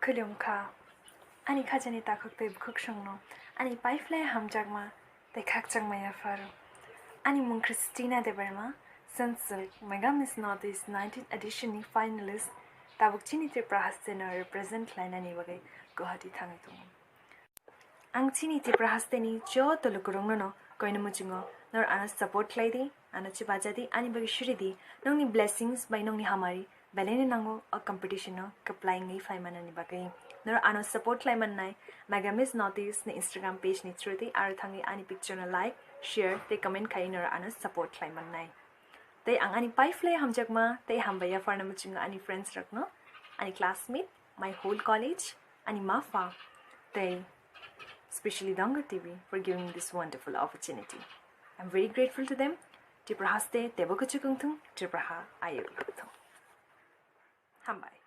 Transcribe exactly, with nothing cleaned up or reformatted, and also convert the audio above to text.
Khulumkha. Ani khajani takhuk tei bukhuksongno ani paiphlai hamjakma tei khakchangma yapharo. Ani mung Christina Debbarma, Sunsilk Mega Miss North East nineteen edition ni finalist, tabuk chini Tripura haste no represent khlainani bagwi Guwahati thangwi tongo. Ang chini Tripura haste ni joto lukurokno no koino muchungo, nor ano support khlai di, ano chubaja di, ani bagwi suri di, nongni blessings bai nongni hamari belai no nango o competition no kwplai wngwi phai manani bagwi. Nor ano support khlai mannai Mega Miss North East ni Instagram page ni through di, aro thangwi ani picture no like, share tei comment khai nor ano support khlai mannai. Tei ang ani paiphlai hamjakma tei hambai yapharna muchungo ani friends rokno, ani classmate, my whole college, ani ma pha, tei specially Dongor T V for giving me this wonderful opportunity. I'm very grateful to them. Tripura haste teibo kuchuk wngthung, Tripura ha ayuk wngthung. Hambai.